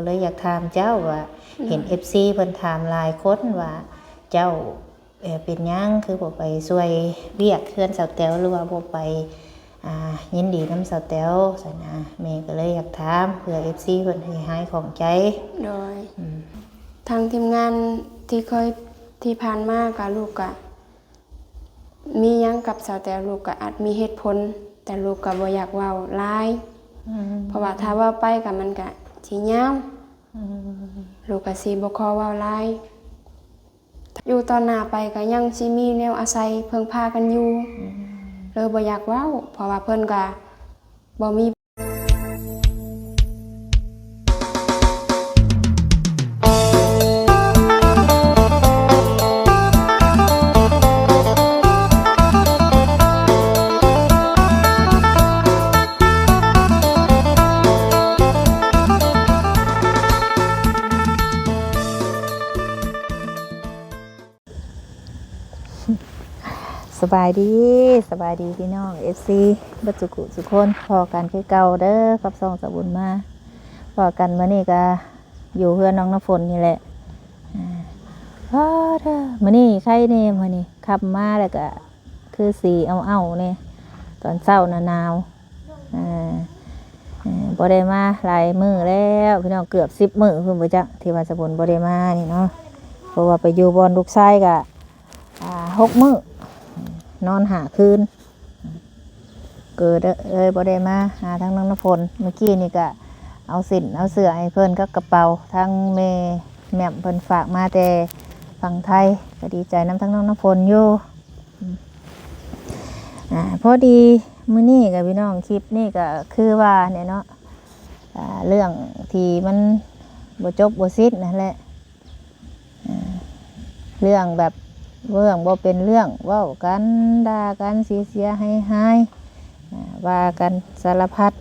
ກໍເລີຍຢາກຖາມເຈົ້າວ່າ ໂດຍ ເຫັນເອັຟຊີເພິ່ນຖາມຫຼາຍຄົນວ່າ ເຈົ້າ ເອີ ເປັນຫຍັງຄືບໍ່ໄປຊ່ວຍວຽກເຮືອນສາວແຕວ ຫຼືວ່າບໍ່ໄປ ອ່າ ຍິນດີນຳສາວແຕວຊັ້ນນະ. ແມ່ກໍເລີຍຢາກຖາມເພື່ອເອັຟຊີເພິ່ນຊິຫາຍຂ້ອງໃຈ. ໂດຍ ອືມ ທາງທີມງານທີ່ເຄີຍ ທີ່ຜ່ານມາກໍ ລູກກໍມີຫຍັງກັບສາວແຕວ ລູກກໍອາດມີເຫດຜົນ ແຕ່ລູກກໍບໍ່ຢາກເວົ້າຫຼາຍ ອືມ ເພາະວ່າຖ້າເວົ້າໄປກໍມັນກໍຊິຍາວ ອືມ ລູກກໍຊິບໍ່ຂໍເວົ້າຫຼາຍ. ຢູ່ຕໍ່ໜ້າໄປກໍຍັງຊິມີແນວອາໄສເພິ່ງພາກັນຢູ່ ອືມ ເລີຍບໍ່ຢາກເວົ້າ ເພາະວ່າເພິ່ນກໍບໍ່ມີ. ສະບາຍດີ ສະບາຍດີພີ່ນ້ອງເອັຟຊີເບິດສຸຂຸສຸຄົນ ພໍ້ກັນຄືເກົ່າເດີກັບຊ່ອງສາວບຸນມາ. ພໍ້ກັນມື້ນີ້ກະຢູ່ເຮືອນນ້ອງນ້ຳຝົນນີ້ແຫຼະ. ອາ ພໍ້ເດີ ມື້ນີ້ໄຄແດ່ ມື້ນີ້ຄ່ຳມາແລ້ວກະຄືຊິເອົ້າໆແດ່ ຕອນເຊົ້ານະໜາວ. ເອີ ເອີ ບໍ່ໄດ້ມາຫຼາຍມື້ແລ້ວພີ່ນ້ອງ ເກືອບສິບມື້ພຸ້ນບໍ່ຈັກ ທີ່ວ່າສາວບຸນບໍ່ໄດ້ມານີ້ເນາະ ເພາະວ່າໄປຢູ່ບ່ອນລູກຊາຍກະ ອ່າ ຫົກມື້ ນອນຫ້າຄືນ ກໍເລີຍບໍ່ໄດ້ມາຫາທາງນ້ອງນ້ຳຝົນ. ມື້ກີ້ນີ້ກະເອົາສິ້ນເອົາເສື້ອໃຫ້ເພິ່ນກັບກະເປົາ ທາງແມ່ແໝ້ມເພິ່ນຝາກມາແຕ່ຝັ່ງໄທ ກໍດີໃຈນຳທາງນ້ອງນ້ຳຝົນຢູ່. ອາ ພໍດີມື້ນີ້ກະພີ່ນ້ອງ ຄລິບນີ້ກະຄືວ່າແຫຼະເນາະ ອາ ເລື່ອງທີ່ມັນບໍ່ຈົບບໍ່ສິ້ນນັ້ນແຫຼະ ອາ ເລື່ອງແບບ ເລື່ອງບໍ່ເປັນເລື່ອງ ເວົ້າກັນ ດ່າກັນ ເສຍໆ ຫາຍໆ ອາ ວ່າກັນສາລະພັດ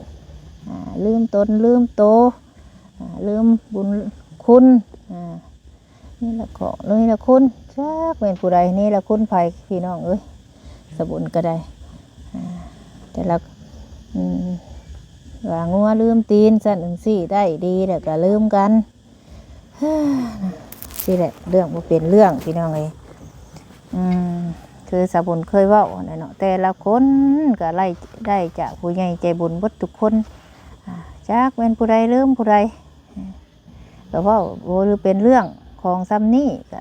ອາ ລືມຕົນລືມໂຕ ອາ ລືມບຸນຄຸນ ອາ ນີ້ລະເກາະ ນີ້ລະຄຸນ ຈັກແມ່ນຜູ້ໃດ ນີ້ລະຄຸນໃຜ ພີ່ນ້ອງເອີຍ. ສາວບຸນກໍໄດ້ ອາ ແຕ່ລະ ອືມ ວ່າງົວລືມຕີນ ຊັ້ນຈັ່ງຊີ້ ໄດ້ດີແລ້ວກໍລືມກັນ ຊີ້ແຫຼະ ເລື່ອງບໍ່ເປັນເລື່ອງ ພີ່ນ້ອງເອີຍ. ອືມ ຄືສາວບຸນເຄີຍເວົ້າຫັ້ນແຫຼະເນາະ ແຕ່ລະຄົນກໍໄດ້ ໄດ້ຈາກຜູ້ໃຫຍ່ໃຈບຸນເບິດທຸກຄົນ ອາ ຈັກແມ່ນຜູ້ໃດລືມຜູ້ໃດ ກໍເວົ້າບໍ່ຫຼືເປັນເລື່ອງ ຂອງຊ່ຳນີ້ກໍ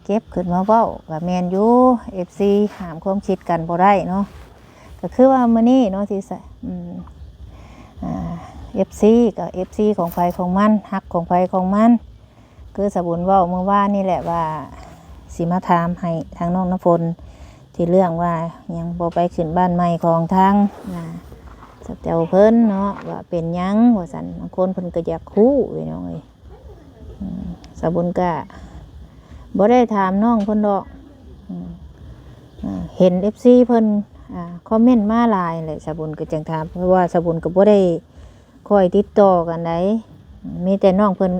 ເກັບຂຶ້ນມາເວົ້າ ກໍແມ່ນຢູ່ ເອັຟຊີຫ້າມຄວາມຄິດກັນບໍ່ໄດ້ເນາະ. ກໍຄືວ່າມື້ນີ້ເນາະ ທີ່ ອາ ເອັຟຊີກໍເອັຟຊີຂອງໃຜຂອງມັນ ຮັກຂອງໃຜຂອງມັນ. ຄືສາວບຸນເວົ້າມື້ວານນີ້ແຫຼະວ່າ ຊິມາຖາມໃຫ້ທາງນ້ອງນ້ຳຝົນ ທີ່ເລື່ອງວ່າຫຍັງບໍ່ໄປຂຶ້ນບ້ານໃໝ່ຂອງທາງ ອາ ສາວແຕວເພິ່ນເນາະ ວ່າເປັນຫຍັງວ່າຊັ້ນ. ບາງຄົນເພິ່ນກໍຢາກຮູ້ ພີ່ນ້ອງເອີຍ. ອືມ ສາວບຸນກະບໍ່ໄດ້ຖາມນ້ອງເພິ່ນດອກ ອືມ ເຫັນເອັຟຊີເພິ່ນ ອາ ຄອມເມັນມາຫຼາຍແຫຼະ ສາວບຸນກໍຈຶ່ງຖາມ ເພາະວ່າສາວບຸນກໍບໍ່ໄດ້ຄ່ອຍຕິດຕໍ່ກັນໃດ ມີແຕ່ນ້ອງເພິ່ນ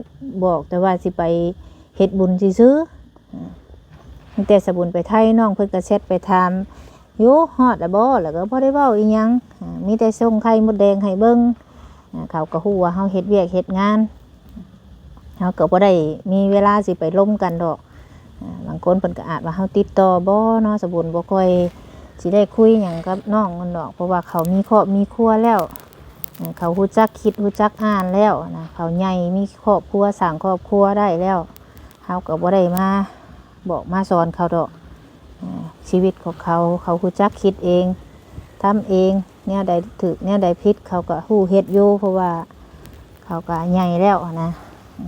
ບອກແຕ່ວ່າຊິໄປເຮັດບຸນຊື່ໆ. ອາ ມີແຕ່ສາວບຸນໄປໄທ ນ້ອງເພິ່ນກໍແຊັດໄປຖາມຢູ່ ຮອດແລ້ວບໍ່ ແລ້ວກໍບໍ່ໄດ້ເວົ້າອີ່ຫຍັງ. ອາ ມີແຕ່ສົ່ງໄຂ່ມົດແດງໃຫ້ເບິ່ງ. ອາ ເຂົາກໍຮູ້ວ່າເຮົາເຮັດວຽກເຮັດງານ ເຮົາກໍບໍ່ໄດ້ມີເວລາຊິໄປລົມກັນດອກ. ອາ ບາງຄົນເພິ່ນກໍອາດວ່າເຮົາຕິດຕໍ່ບໍ່ເນາະ ສາວບຸນບໍ່ຄ່ອຍຊິໄດ້ຄຸຍຫຍັງກັບນ້ອງເພິ່ນດອກ ເພາະວ່າເຂົາມີຄອບມີຄົວແລ້ວ. ເອີ ເຂົາຮູ້ຈັກຄິດຮູ້ຈັກອ່ານແລ້ວນະ ເຂົາໃຫຍ່ມີຄອບຄົວ ສ້າງຄອບຄົວໄດ້ແລ້ວ ເຮົາກໍບໍ່ໄດ້ມາບອກມາສອນເຂົາດອກ. ເອີ ຊີວິດຂອງເຂົາ ເຂົາຮູ້ຈັກຄິດເອງ ທຳເອງ ແນວໃດຖືກແນວໃດຜິດ ເຂົາກໍຮູ້ເຮັດຢູ່ ເພາະວ່າເຂົາກໍໃຫຍ່ແລ້ວນະ. ເອີ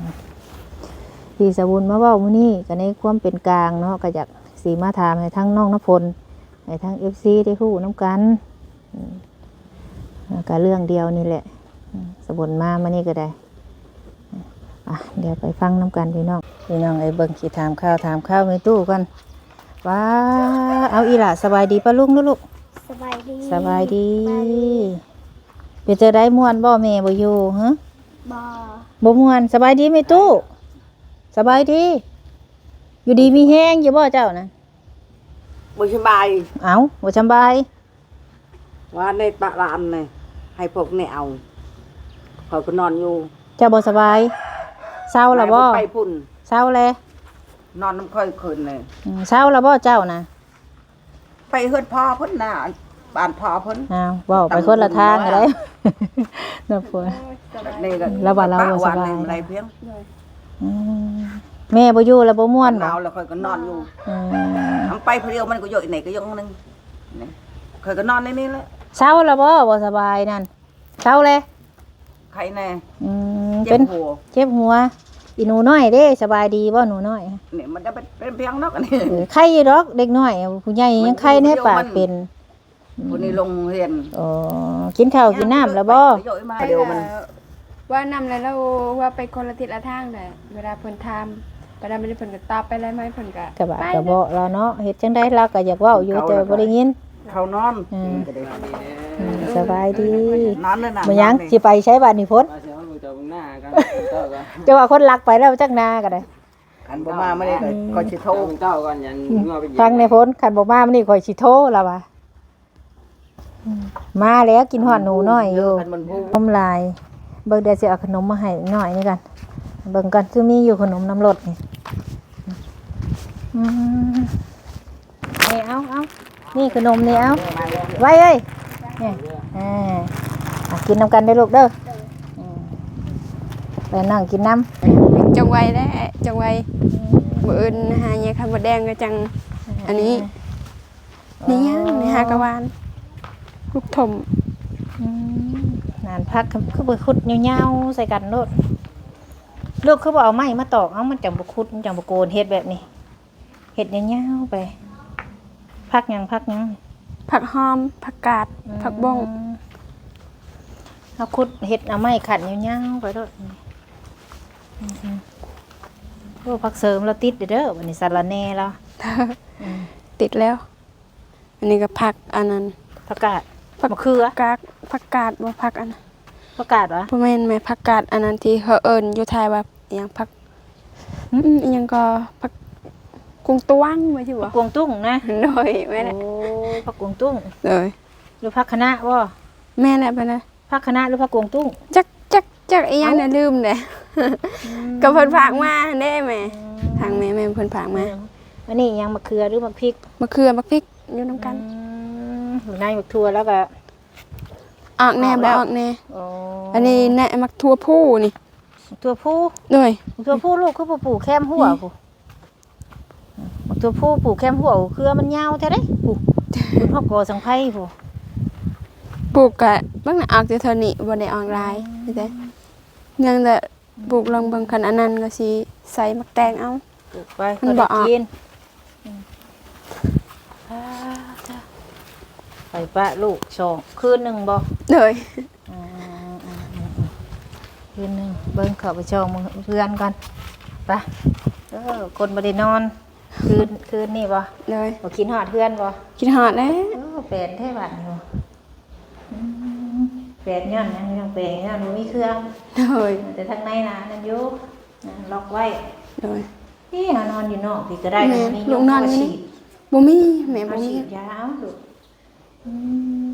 ທີ່ສາວບຸນມາເວົ້າມື້ນີ້ກໍໃນຄວາມເປັນກາງເນາະ ກໍຢາກຊິມາຖາມໃຫ້ທາງນ້ອງນ້ຳຝົນ ໃຫ້ທາງເອັຟຊີໄດ້ຮູ້ນຳກັນ. ອືມ ແລ້ວກໍເລື່ອງດຽວນີ້ແຫຼະ ອືມ ສາວບຸນມາມື້ນີ້ກໍໄດ້. ອ່ະ ດຽວໄປຟັງນຳກັນພີ່ນ້ອງ. ພີ່ນ້ອງເອີຍ ເບິ່ງ ຊິຖາມຂ່າວ ຖາມຂ່າວແມ່ຕູ້ກ່ອນ. ວ້າ ເອົາ ອີ່ຫຼ້າ ສະບາຍດີປ້າລຸງດູລູກ. ສະບາຍດີ ສະບາຍດີ ສະບາຍດີ. ເປັນຈັ່ງໃດ ມ່ວນບໍ່ ແມ່ບໍ່ຢູ່? ຫື ບໍ່ ບໍ່ມ່ວນ. ສະບາຍດີແມ່ຕູ້ ສະບາຍດີ. ຢູ່ດີມີແຮງຢູ່ບໍ່ເຈົ້ານະ? ບໍ່ສະບາຍ. ເອົ້າ ບໍ່ສະບາຍ. ວ່າໃນປະລານນີ້ ໃຫ້ພວກນີ້ເອົາ ຂ້ອຍກໍນອນຢູ່. ເຈົ້າບໍ່ສະບາຍ? ເຊົາລະບໍ່? ໄປພຸ້ນ ເຊົາແລ້ວ ນອນນຳຂ້ອຍຄືນນີ້. ອືມ ເຊົາລະບໍ່ເຈົ້ານະ? ໄປເຮືອນພໍ່ເພິ່ນນະ ບ້ານພໍ່ເພິ່ນ. ອ້າວ ເວົ້າໄປຄົນລະທາງກໍໄດ້ ນ້ຳຝົນ. ລາວວ່າລາວບໍ່ສະບາຍ ອືມ ແມ່ບໍ່ຢູ່ລະບໍ່ມ່ວນບໍ? ລາວລະຂ້ອຍກໍນອນຢູ່. ອືມ ໄປຜູ້ດຽວມັນກໍຢູ່ໃນກະຍົງໜຶ່ງ ຂ້ອຍກໍນອນໃນນີ້ແຫຼະ. ເຊົາລະບໍ່ ບໍ່ສະບາຍນັ້ນ? ເຊົາແລ້ວ ໄຂ້ແນ່. ອືມ ເຈັບຫົວ ເປັນ ເຈັບຫົວ. ອີໜູນ້ອຍເດ້ ສະບາຍດີບໍ່ໜູນ້ອຍ? ນີ້ມັນຈະເປັນ ເປັນພຽງນອກອັນນີ້. ເອີ ໄຂ້ຢູ່ດອກ ເດັກນ້ອຍ ຜູ້ໃຫຍ່ຍັງໄຂ້ແນ່ ປາກເປັນ. ອືມ ຜູ້ນີ້ລົງໂຮງຮຽນ. ອໍ ກິນເຂົ້າກິນນ້ຳແລ້ວບໍ່? ເວົ້ານຳແລ້ວ ເວົ້າໄປຄົນລະທິດລະທາງແຫຼະ ເວລາເພິ່ນຖາມໄປນຳ ເພິ່ນກໍຕອບໄປແລ້ວ ມາເພິ່ນກໍ ກະບາກະເບາະລາວເນາະ ເຮັດຈັ່ງໃດລາວກໍຢາກເວົ້າຢູ່ ແຕ່ບໍ່ໄດ້ຍິນ. ເຂົ້ານອນ. ອືມ ສະບາຍດີ. ແມ່ນຫຍັງ ຊິໄປໃສບາດນີ້ ຝົນ? ເຈົ້າວ່າຄົນລັກໄປແລ້ວຈັກນາກໍໄດ້. ຄັນບໍ່ມາມື້ນີ້ຂ້ອຍຊິໂທ. ອືມ ຟັງແດ່ ຝົນ ຄັນບໍ່ມາມື້ນີ້ຂ້ອຍຊິໂທ ລາວວ່າ. ອືມ ມາແລ້ວ ກິນຮອດໜູນ້ອຍຢູ່. ອືມ ນມຫຼາຍ. ເບິ່ງ ດຽວຊິເອົາຂະໜົມມາໃຫ້ໜ້ອຍນີ້ກ່ອນ ເບິ່ງກ່ອນ ຄືມີຢູ່ຂະໜົມນຳລົດນີ້. ອືມ ນີ້ ເອົາ ເອົາ ນີ້ຂະໜົມນີ້ ເອົາ ໄວ້ເອີຍ ນີ້ ເອີ ກິນນຳກັນເດີລູກເດີ. ອືມ ແລ້ວນ້ອງກິນນຳ. ຈົ່ງໄວ້ແຫຼະ ຈົ່ງໄວ້. ອືມ ມື້ອື່ນຫາແຍກໄຂ່ມົດແດງກໍຈັ່ງ ອືມ ອັນນີ້. ນີ້ຫຍັງນີ້ ຫາກະຫວານ ລູກຖົມ. ອືມ ນັ້ນ ຜັກຄືບໍ່ຂຸດຍາວໆໃສ່ກັນໂລດ. ລູກຄືບໍ່ເອົາໄມ້ມາຕອກ ເອົາ ມັນຈັ່ງບໍ່ຂຸດ ມັນຈັ່ງບໍ່ໂກນ ເຮັດແບບນີ້ ເຮັດຍາວໆໄປ. ຜັກຫຍັງ ຜັກຫຍັງ? ຜັກຫອມ ຜັກກາດ ອືມ ຜັກບົ້ງ. ເຮົາຂຸດເຮັດ ເອົາໄມ້ຂັນຍາວໆໄປໂລດ. ອືມ ໂອ້ ຜັກເສີມລາວຕິດເດີ ບັດນີ້ ສາລະແໜ່ລາວ. ອືມ ຕິດແລ້ວ. ອັນນີ້ກໍຜັກອັນນັ້ນ ຜັກກາດ ຜັກ ມະເຂືອ ກາກ ຜັກກາດບໍ່ ຜັກອັນ ຜັກກາດຫວາ? ບໍ່ແມ່ນແມ່ ຜັກກາດອັນນັ້ນທີ່ເຂົາເອີ້ນຢູ່ໄທວ່າອີ່ຫຍັງ ຜັກ ຫຶ? ອືມ ອີ່ຫຍັງກໍ ຜັກກວາງຕຸ້ງ ແມ່ນຊິບໍ່? ຜັກກວາງຕຸ້ງນະ? ໂດຍ ແມ່ນແຫຼະ. ໂອ້ ຜັກກວາງຕຸ້ງ. ໂດຍ. ຫຼືຜັກຄະນະບໍ່? ແມ່ນແຫຼະ ແມ່ນແຫຼະ. ຜັກຄະນະ ຫຼືຜັກກວາງຕຸ້ງ? ຈັກ ຈັກ ຈັກອີ່ຫຍັງນະ ເອົ້າ ລືມແຫຼະ. ອືມ ກໍເພິ່ນຝາກມາຫັ້ນເດ້ແມ່. ອືມ ທາງແມ່ ແມ່ເພິ່ນຝາກມາ. ອືມ ອັນນີ້ຫຍັງ ໝາກເຂືອ ຫຼືໝາກພິກ? ໝາກເຂືອ ໝາກພິກ ຢູ່ນຳກັນ. ອືມ ຢູ່ໃນໝາກຖົ່ວແລ້ວກໍອອກແດ່ ອອກແດ່ ບໍ່ອອກແດ່. ອໍ ອັນນີ້ແນະ ໝາກຖົ່ວພູນີ້ ໝາກຖົ່ວພູ. ໂດຍ. ໝາກຖົ່ວພູລູກຄືບໍ່ປູກແຄມຮົ້ວພຸ້ນ? ໝາກຖົ່ວພູປູກແຄມຮົ້ວ ເຄືອມັນຍາວແທ້ເດ້ ພຸ້ນ ພຸ້ນຮອດກໍສັງໄພພຸ້ນ. ປູກກະເບິ່ງນະ ອອກແຕ່ເທົ່ານີ້ ບໍ່ໄດ້ອອກຫຼາຍ. ອືມ ມີແຕ່ຍັງແຕ່ປູກລອງເບິ່ງ ຄັນອັນນັ້ນກໍຊິໃສ່ໝາກແຕງເອົາ. ປູກໄປ ມັນບໍ່ອອກ ພໍໄດ້ກິນ. ອືມ ອ່າ ໄປປະລູກສອງ ຄືນໜຶ່ງບໍ່? ໂດຍ. ອືມ ອືມ ອືມ ອືມ ຄືນໜຶ່ງ ເບິ່ງເຂົ້າໄປຊ່ອງເບິ່ງເຮືອນກ່ອນ ໄປ. ເອີ ຄົນບໍ່ໄດ້ນອນ ຄືນ ຄືນນີ້ບໍ່? ໂດຍ. ບໍ່ຄິດຮອດເຮືອນບໍ່? ຄິດຮອດແຫຼະ. ເອີ ແປນແທ້ບາດນີ້. ອືມ ແປນຍ້ອນຫຍັງ? ຍ້ອນແປນ ຍ້ອນບໍ່ມີເຄື່ອງ. ໂດຍ. ແຕ່ທາງໃນນະ ອັນນັ້ນຢູ່ ລັອກໄວ້. ໂດຍ. ນີ້ຫານອນຢູ່ນອກພີ້ກໍໄດ້. ແມ່ນ. ມີ ລູກນອນຢູ່ນີ້ ບໍ່ມີແມ່ ບໍ່ມີ. ເອົາ ສີດຢາເອົາລູກ. ອືມ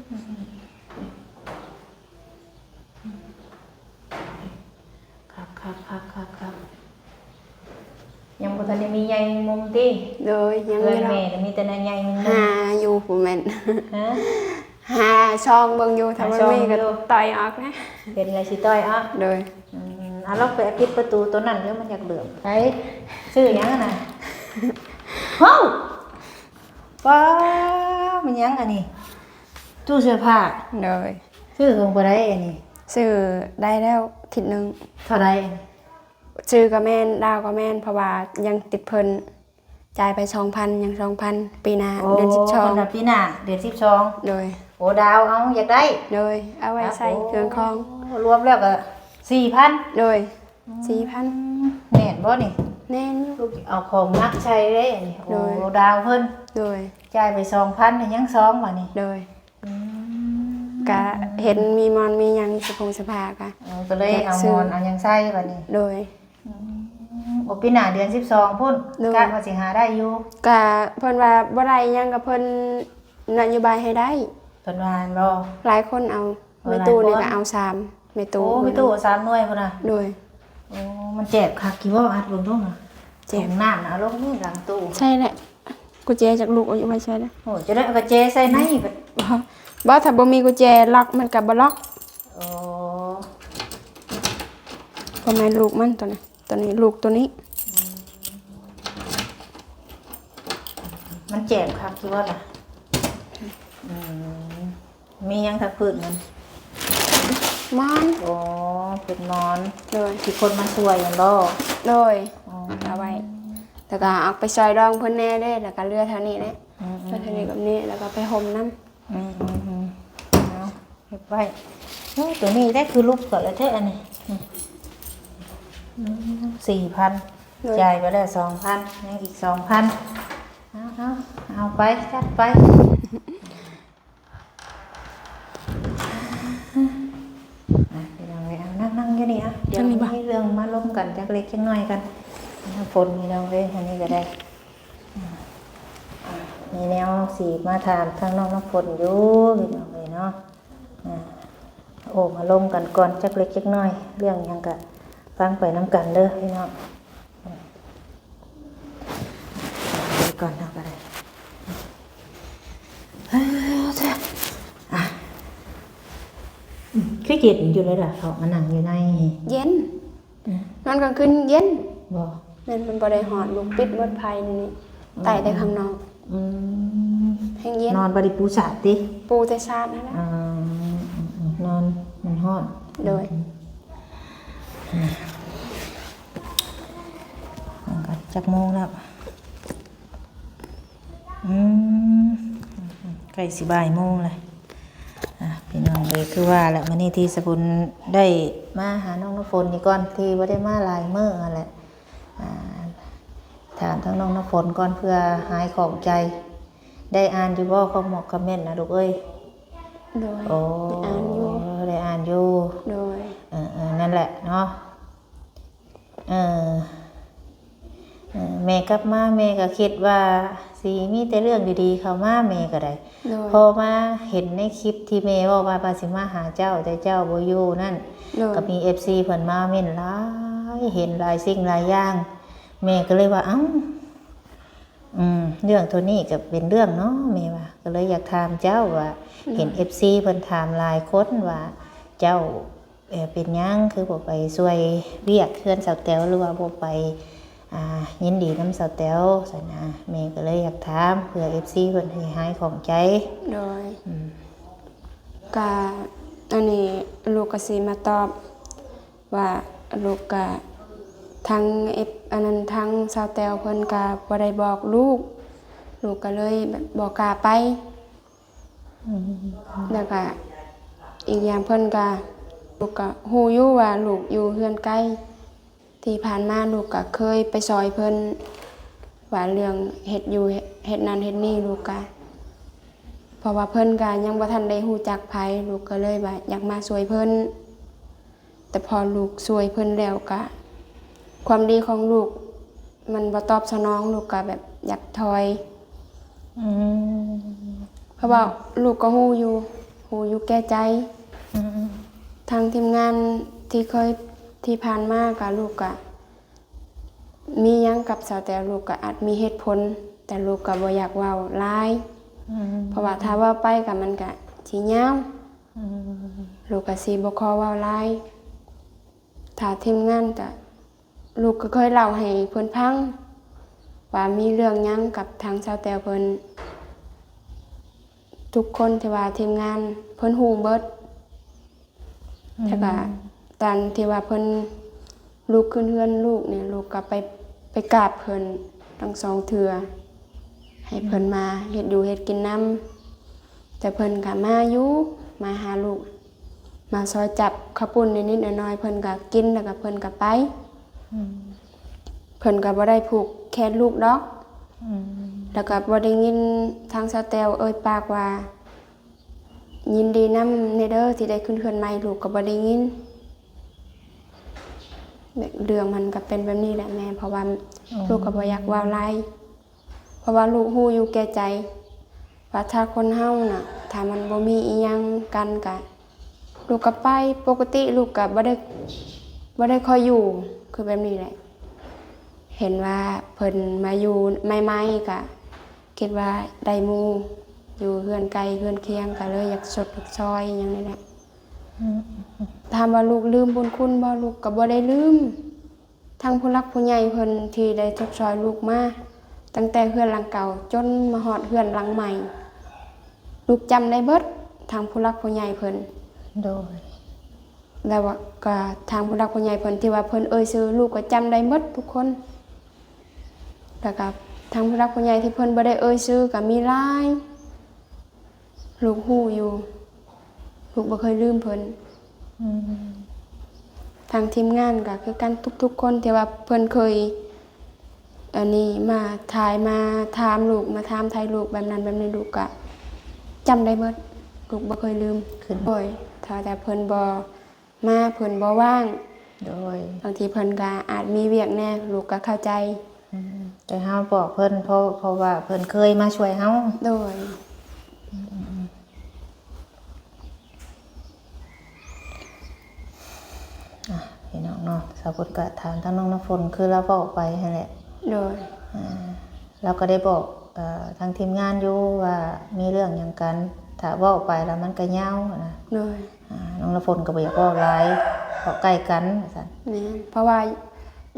ຄັກໆໆໆໆ. ຍັງບໍ່ທັນໄດ້ມີໃຍແມງມຸມຕິ? ໂດຍ ຍັງ. ເຮືອນແມ່ກໍມີແຕ່ໃນໃຍແມງມຸມ. ຫາຢູ່ ບໍ່ແມ່ນ ຫາຊ່ອງເບິ່ງຢູ່ ຖ້າມັນມີກໍຕ່ອຍອອກນະ. ເຫັນແລ້ວຊິຕ່ອຍອອກ. ໂດຍ. ອືມ ເອົາ ລອງໄປປິດປະຕູໂຕນັ້ນເດີ ມັນຢາກເຫຼືອມ. ໃຜ? ຊື່ຫຍັງຫັ້ນນະ? ເຮີ້ຍ! ປ້າ ແມ່ນຫຍັງອັນນີ້? ຕູ້ເສື້ອຜ້າ. ໂດຍ. ຊື້ຂອງຜູ້ໃດອັນນີ້? ຊື້ໄດ້ແລ້ວທິດໜຶ່ງ. ເທົ່າໃດ? ຊື້ກໍແມ່ນ ດາວກໍແມ່ນ ເພາະວ່າຍັງຕິດເພິ່ນ ຈ່າຍໄປສອງພັນ ຍັງສອງພັນ ປີໜ້າ. ໂອ້ ເດືອນສິບສອງ ເພິ່ນວ່າປີໜ້າເດືອນສິບສອງ. ໂດຍ. ໂອ້ ດາວເອົາ ຢາກໄດ້. ໂດຍ. ເອົາໄວ້ໃຊ້ເຄື່ອງຂອງ. ໂອ້ ລວມແລ້ວກໍສີ່ພັນ. ໂດຍ. ອືມ ສີ່ພັນ. ແມ່ນບໍ່ນີ້? ແມ່ນຢູ່. ລູກເອົາຂອງໜັກໃສ່ເດ້ນີ້. ໂດຍ. ໂອ້ ດາວເພິ່ນ. ໂດຍ. ຈ່າຍໄປສອງພັນ ຍັງສອງບາດນີ້. ໂດຍ. ອືມ ກະເຫັນມີໝອນມີຫຍັງ ສະໂພງສະພາກະ. ເອີ ກໍເລີຍເອົາໝອນເອົາຫຍັງໃສ່ບາດນີ້. ໂດຍ. ອືມ ໂອ ປີໜ້າເດືອນສິບສອງພຸ້ນ. ໂດຍ. ກະວ່າຊິຫາໄດ້ຢູ່. ກະເພິ່ນວ່າບໍ່ໄດ້ຫຍັງ ກະເພິ່ນນະໂຍບາຍໃຫ້ໄດ້. ເພິ່ນວ່າຫັ້ນບໍ່? ຫຼາຍຄົນເອົາ. ເອີ ແມ່ຕູ້ນີ້ກະເອົາສາມ ແມ່ຕູ້. ໂອ້ ແມ່ຕູ້ເອົາສາມໜ່ວຍພຸ້ນນະ. ໂດຍ. ໂອ້ ມັນແຈບຄັກຢູ່ບໍ່? ອັດເບິ່ງດູນະ. ແຈບ. ຫ້ອງນ້ຳນະ ເອົາລົງນີ້ຫຼັງຕູ້. ໃຊ່ແຫຼະ. ກຸນແຈຈັກລູກເອົາຢູ່ໄວ້ໃສ່ລະ? ໂອ້ ຈະໄດ້ເອົາກຸນແຈໃສ່ໃນ. ບໍ່ ຖ້າບໍ່ມີກຸນແຈລັອກມັນກໍບໍ່ລັອກ. ອໍ ບໍ່ແມ່ນລູກມັນໂຕນີ້. ໂຕນີ້ລູກໂຕນີ້. ມັນແຈບຄັກຢູ່ບໍ່ລະ? ອືມ ມີຫຍັງທັງພື້ນມັນ? ໝອນ. ອໍ ເປັນໝອນ. ໂດຍ. ທີ່ຄົນມາຊ່ວຍຫັ້ນບໍ່? ໂດຍ. ອໍ ເອົາໄວ້ ແລ້ວກໍເອົາໄປຊ່ອຍດອງເພິ່ນແດ່ເດ້ ແລ້ວກໍເຫຼືອເທົ່ານີ້ແຫຼະ. ອືມໆໆ ເຫຼືອເທົ່ານີ້ກັບນີ້ ແລ້ວກໍໄປຫົ່ມນຳ. ອືມໆໆ ເອົາ ເກັບໄວ້. ໂອ້ ໂຕນີ້ໄດ້ຄືລຸບກວ່າແລ້ວແທ້ອັນນີ້. ອືມ ສີ່ພັນ. ໂດຍ. ຈ່າຍໄປແລ້ວສອງພັນ ຍັງອີກສອງພັນ. ເອົາໆ ເອົາໄປ ຈັດໄປ. ອ່ະ ພີ່ນ້ອງເອີຍ ເອົາ ນັ່ງ ນັ່ງຢູ່ນີ້. ເອົາ ດຽວມີເລື່ອງມາລົມກັນຈັກເລັກຈັກນ້ອຍກັນ. ນ້ຳຝົນ ພີ່ນ້ອງເອີຍ ອັນນີ້ກໍໄດ້ ອ່າ ມີແນວຊິມາຖາມທາງນ້ອງນ້ຳຝົນຢູ່ ພີ່ນ້ອງເອີຍເນາະ. ອ່າ ໂອ້ ມາລົມກັນກ່ອນຈັກເລັກຈັກນ້ອຍ ເລື່ອງຫຍັງກະຟັງໄປນຳກັນເດີພີ່ນ້ອງ. ໄປກ່ອນເຮົາກໍໄດ້. ອ່າ ຄືເຢັນຢູ່ເລີຍລະ ເຂົາມານັ່ງຢູ່ໃນ. ເຢັນ. ອືມ ນອນກາງຄືນເຢັນ. ບໍ່ ແມ່ນ ມັນບໍ່ໄດ້ຮ້ອນ. ລູກປິດໝົດໄຟນີ້ ອືມ ໄຕ້ແຕ່ຂ້າງນອກ. ອືມ ແຮງເຢັນ. ນອນບໍ່ໄດ້ປູສາດຕິ? ປູແຕ່ສາດຫັ້ນແຫຼະ. ອືມ ນອນມັນຮ້ອນ. ໂດຍ. ອືມ ຈັກໂມງແລ້ວ? ອືມ ໃກ້ຊິບ່າຍໂມງແລ້ວ. ອ່າ ພີ່ນ້ອງເອີຍ ຄືວ່າແຫຼະ ມື້ນີ້ທີ່ສະບຸນໄດ້ມາຫານ້ອງນ້ຳຝົນນີ້ກ່ອນ ທີ່ບໍ່ໄດ້ມາຫຼາຍມື້ຫັ້ນແຫຼະ. ອ່າ ຖາມທາງນ້ອງນ້ຳຝົນກ່ອນ ເພື່ອຫາຍຂ້ອງໃຈ. ໄດ້ອ່ານຢູ່ບໍ່ຄອມເມັນນະລູກເອີຍ? ໂດຍ. ໂອ້ ໄດ້ອ່ານຢູ່ ໄດ້ອ່ານຢູ່. ໂດຍ. ເອີໆ ນັ້ນແຫຼະເນາະ. ເອີ ເອີ ແມ່ກັບມາແມ່ກໍຄິດວ່າຊິມີແຕ່ເລື່ອງດີໆເຂົ້າມາ ແມ່ກໍໄດ້. ໂດຍ. ພໍມາເຫັນໃນຄລິບທີ່ແມ່ເວົ້າວ່າ ວ່າຊິມາຫາເຈົ້າ ແຕ່ເຈົ້າບໍ່ຢູ່ນັ້ນ. ໂດຍ. ກໍມີເອັຟຊີເພິ່ນມາເມັ້ນຫຼາຍ ເຫັນຫຼາຍສິ່ງຫຼາຍຢ່າງ ແມ່ກໍເລີຍວ່າ ເອົ້າ ອືມ ເລື່ອງໂຕນີ້ກໍເປັນເລື່ອງເນາະ ແມ່ວ່າ ກໍເລີຍຢາກຖາມເຈົ້າວ່າ ໂດຍ ເຫັນເອັຟຊີເພິ່ນຖາມຫຼາຍຄົນວ່າ ເຈົ້າ ເປັນຫຍັງຄືບໍ່ໄປຊ່ວຍວຽກເຮືອນສາວແຕວ ຫຼືວ່າບໍ່ໄປ ອ່າ ຍິນດີນຳສາວແຕວຊັ້ນນະ. ແມ່ກໍເລີຍຢາກຖາມເພື່ອເອັຟຊີເພິ່ນຊິຫາຍຂ້ອງໃຈ. ໂດຍ. ອືມ ກະອັນນີ້ລູກກໍຊິມາຕອບ ວ່າລູກກະ ທາງເອັຟ ອັນນັ້ນ ທາງສາວແຕວເພິ່ນກະບໍ່ໄດ້ບອກລູກ ລູກກະເລີຍແບບບໍ່ກ້າໄປ. ອືມ ແລ້ວກະອີກຢ່າງເພິ່ນກະ ລູກກະຮູ້ຢູ່ວ່າລູກຢູ່ເຮືອນໄກ ທີ່ຜ່ານມາລູກກະເຄີຍໄປຊ່ອຍເພິ່ນ ວ່າເລື່ອງເຮັດຢູ່ ເຮັດນັ້ນເຮັດນີ້ ລູກກະ ເພາະວ່າເພິ່ນກະຍັງບໍ່ທັນໄດ້ຮູ້ຈັກໃຜ ລູກກະເລີຍວ່າຢາກມາຊ່ວຍເພິ່ນ. ແຕ່ພໍລູກຊ່ວຍເພິ່ນແລ້ວກະ ຄວາມດີຂອງລູກມັນບໍ່ຕອບສະໜອງ ລູກກະແບບຢາກຖອຍ. ອືມ ເພາະວ່າລູກກໍຮູ້ຢູ່ ຮູ້ຢູ່ແກ່ໃຈ. ອືມ ທາງທີມງານທີ່ເຄີຍ ທີ່ຜ່ານມາກະ ລູກກະ ມີຫຍັງກັບສາວແຕວ ລູກກໍອາດມີເຫດຜົນ ແຕ່ລູກກໍບໍ່ຢາກເວົ້າຫຼາຍ. ອືມ ເພາະວ່າຖ້າເວົ້າໄປກໍມັນກໍຊິຍາວ. ອືມ ລູກກໍຊິບໍ່ຂໍເວົ້າຫຼາຍ. ຖ້າທີມງານກໍ ລູກກໍເຄີຍເລົ່າໃຫ້ເພິ່ນຟັງວ່າມີເລື່ອງຫຍັງກັບທາງສາວແຕວເພິ່ນ. ທຸກຄົນທີ່ວ່າທີມງານເພິ່ນຮູ້ເບິດ. ອືມ ແລ້ວກະຕອນທີ່ວ່າເພິ່ນ ລູກຂຶ້ນເຮືອນລູກນີ້ ລູກກໍໄປ ໄປກາບເພິ່ນທັງສອງເທື່ອ ໃຫ້ເພິ່ນ ອືມ ມາເຮັດຢູ່ເຮັດກິນນຳ. ແຕ່ເພິ່ນກໍມາຢູ່ ມາຫາລູກ ມາຊ່ອຍຈັບເຂົ້າປຸ້ນນິດໆໜ້ອຍໆ ເພິ່ນກໍກິນ ແລ້ວກໍເພິ່ນກໍໄປ. ອືມ ເພິ່ນກໍບໍ່ໄດ້ຜູກແຂນລູກດອກ. ອືມ ແລ້ວກໍບໍ່ໄດ້ຍິນທາງສາວແຕວເອີ່ຍປາກວ່າ ຍິນດີນຳແດ່ເດີທີ່ໄດ້ຂຶ້ນເຮືອນໃໝ່ ລູກກໍບໍ່ໄດ້ຍິນ. ເລື່ອງມັນກໍເປັນແບບນີ້ແຫຼະແມ່ ເພາະວ່າ ອໍ ລູກກໍບໍ່ຢາກເວົ້າຫຼາຍ ເພາະວ່າລູກຮູ້ຢູ່ແກ່ໃຈວ່າ ຖ້າຄົນເຮົານະ ຖ້າມັນບໍ່ມີອີ່ຫຍັງກັນກະ ລູກກໍໄປ. ປົກກະຕິລູກກໍບໍ່ໄດ້ ບໍ່ໄດ້ຄ່ອຍຢູ່ ຄື ຄືແບບນີ້ແຫຼະ ເຫັນວ່າເພິ່ນມາຢູ່ໃໝ່ໆ ກະຄິດວ່າໄດ້ໝູ່ຢູ່ເຮືອນໃກ້ເຮືອນຄຽງ ກະເລີຍຢາກຊົດຢາກຊ່ອຍຫຍັງນີ້ແຫຼະ. ອືມ ຖາມວ່າລູກລືມບຸນຄຸນບໍ່? ລູກກະບໍ່ໄດ້ລືມ. ທັງຜູ້ຫຼັກຜູ້ໃຫຍ່ເພິ່ນທີ່ໄດ້ຊົດຊ່ອຍລູກມາ ຕັ້ງແຕ່ເຮືອນຫຼັງເກົ່າຈົນມາຮອດເຮືອນຫຼັງໃໝ່ ລູກຈຳໄດ້ເບິດ ທັງຜູ້ຫຼັກຜູ້ໃຫຍ່ເພິ່ນ. ໂດຍ ແລ້ວກໍທາງຜູ້ຫຼັກຜູ້ໃຫຍ່ເພິ່ນທີ່ວ່າເພິ່ນເອີ່ຍຊື່ ລູກກໍຈຳໄດ້ເບິດທຸກຄົນ. ແລ້ວກໍທາງຜູ້ຫຼັກຜູ້ໃຫຍ່ທີ່ເພິ່ນບໍ່ໄດ້ເອີ່ຍຊື່ກໍມີຫຼາຍ. ລູກຮູ້ຢູ່ ລູກບໍ່ເຄີຍລືມເພິ່ນ. ອືມ ທາງທີມງານກໍຄືກັນ ທຸກໆຄົນທີ່ວ່າເພິ່ນເຄີຍ ອັນນີ້ ມາຖ່າຍ ມາຖາມລູກ ມາຖາມໄຖ່ລູກແບບນັ້ນແບບນີ້ ລູກກໍຈຳໄດ້ເບິດ ລູກບໍ່ເຄີຍລືມ. ໂດຍ ຖ້າແຕ່ເພິ່ນບໍ່ ມາເພິ່ນບໍ່ວ່າງ. ໂດຍ ບາງທີເພິ່ນກະອາດມີວຽກແດ່ ລູກກະເຂົ້າໃຈ. ອືມ ແຕ່ເຮົາບອກເພິ່ນ ເພາະ ເພາະວ່າເພິ່ນເຄີຍມາຊ່ວຍເຮົາ. ໂດຍ ອືມ ອ່ະ ພີ່ນ້ອງເນາະ ສາວຝົນກະຖາມທາງນ້ອງນ້ຳຝົນ ຄືລາວເວົ້າໄປຫັ້ນແຫຼະ. ໂດຍ ອ່າ ລາວກໍໄດ້ບອກ ເອີ ທາງທີມງານຢູ່ວ່າມີເລື່ອງຫຍັງກັນ ຖ້າເວົ້າໄປແລ້ວມັນກໍຍາວນະ. ໂດຍ ອ່າ ນ້ອງນ້ຳຝົນກໍບໍ່ຢາກເວົ້າຫຼາຍ ເພາະໃກ້ກັນວ່າຊັ້ນ. ແມ່ນ ເພາະວ່າ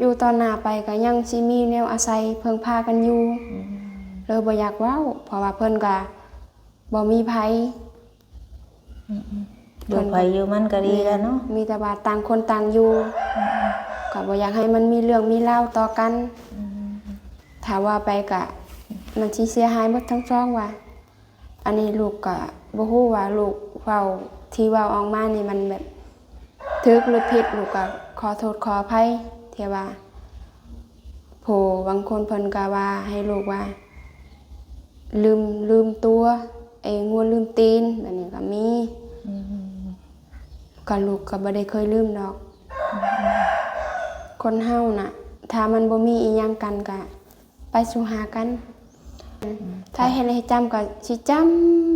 ຢູ່ຕໍ່ໜ້າໄປກໍຍັງຊິມີແນວອາໄສເພິ່ງພາກັນຢູ່. ອືມ ເລີຍບໍ່ຢາກເວົ້າ ເພາະວ່າເພິ່ນກໍບໍ່ມີໃຜ. ອືມໆ ຢູ່ໃຜຢູ່ມັນກໍດີແລ້ວເນາະ. ແມ່ນ ມີແຕ່ວ່າຕ່າງຄົນຕ່າງຢູ່. ອືມໆ ກໍບໍ່ຢາກໃຫ້ມັນມີເລື່ອງມີລາວຕໍ່ກັນ. ອືມ ຖ້າວ່າໄປກະມັນຊິເສຍຫາຍໝົດທັງສອງວ່າ. ອັນນີ້ລູກກະບໍ່ຮູ້ວ່າລູກເວົ້າ ທີ່ເວົ້າອອກມານີ້ມັນແບບຖືກຫຼືຜິດ ລູກກະຂໍໂທດຂໍອະໄພ ທີ່ວ່າ ຜູ້ບາງຄົນເພິ່ນກໍວ່າໃຫ້ລູກວ່າລືມ ລືມຕົວ ເອ ງົວລືມຕີນ ແບບນີ້ກໍມີ. ອືມ ກໍລູກກໍບໍ່ໄດ້ເຄີຍລືມດອກ. ອືມ ຄົນເຮົານະ ຖ້າມັນບໍ່ມີອີ່ຫຍັງກັນ ກໍໄປສູ່ຫາກັນ. ອືມ ຖ້າເຮັດໃຫ້ຈຳກໍຊິຈຳ